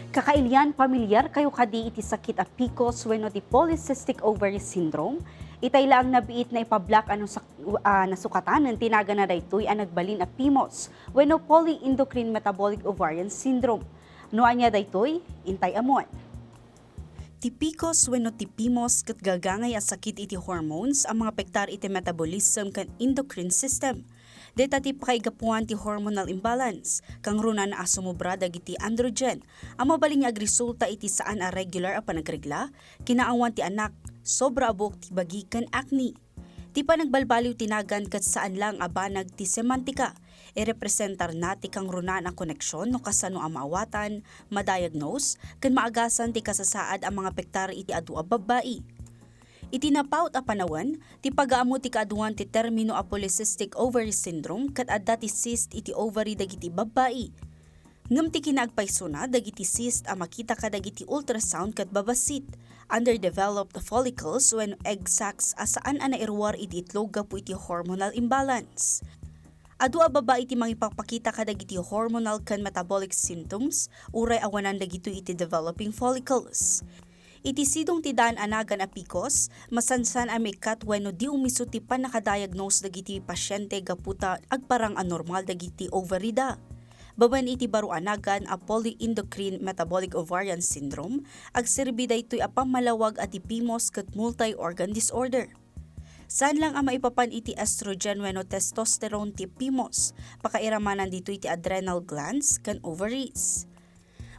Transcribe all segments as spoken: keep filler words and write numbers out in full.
Kakailian, pamilyar kayo kadi iti sakit a P C O S wenno ti polycystic ovary syndrome? Itay laeng nabiit naipablak a nasak-, a nasukatanen ti nagana daytoy a nagbalin a P M O S wenno polyendocrine metabolic ovarian syndrome. No ania daytoy, intay ammuen. Ti P C O S wenno ti P M O S ket gagangay a sakit iti hormones a mangapektar iti metabolism ken endocrine system. Dayta ti pakaigapuan ti hormonal imbalance, kangrunaan a sumobra dagiti androgen a mabalin nga agresulta iti saan a regular a panagregla, kinaawan ti anak, sobra a buok ti bagi ken acne. Ti panagbalbaliw ti nagan ket saan laeng a banag ti semantika. Irepresentarna ti kangrunaan a koneksion no kasano a maawatan, madiagnose, ken maagasan ti kasasaad a mangapektar iti adu a babbai. Iti napaut a panawen, ti pagaammo ti kaaduan ti termino a polycystic ovary syndrome ket adda ti cyst iti ovary dagiti babbai. Ngem ti kinaagpaysona dagiti cyst a makita kadagiti ultrasound ket babassit, underdeveloped follicles wenno egg sacs a saan a nairuar iti itlog gapu iti hormonal imbalance. Adu a babbai ti mangipapakita kadagiti hormonal ken metabolic symptoms uray awanan dagitoy iti developing follicles. Iti sidong ti daan a nagan a P C O S, masansan a maikkat wenno di umiso ti pannakadiagnose dagiti pasiente gapu ta agparang a normal dagiti ovary da. Babaen iti baro a nagan a polyendocrine metabolic ovarian syndrome, agserbi daytoy a pammalawag a ti P M O S ket multi-organ disorder. Saan lang a maipapan iti estrogen wenno testosterone ti P M O S, pakairamanan ditoy ti adrenal glands ken ovaries.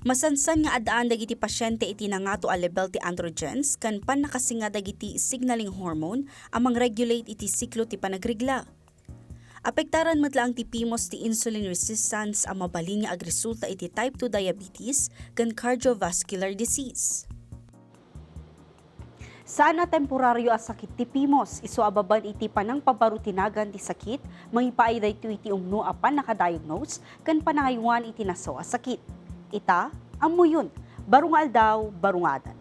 Masansan nga addaan dagiti pasiente iti nangato a level ti androgens ken pannakasinga dagiti signaling hormone a mangregulate iti siklo ti panagregla. Apektaran met laeng ti P M O S ti insulin resistance a mabalin nga agresulta iti type two diabetes ken cardiovascular disease. Saan a temporario a sakit ti P M O S, isu a babaen iti panangpabaro ti nagan ti sakit, mangipaay daytoy iti umno a pannakadiagnose ken panangaywan iti nasao a sakit. Ita, ammoyon, baro nga aldaw, baro nga adan.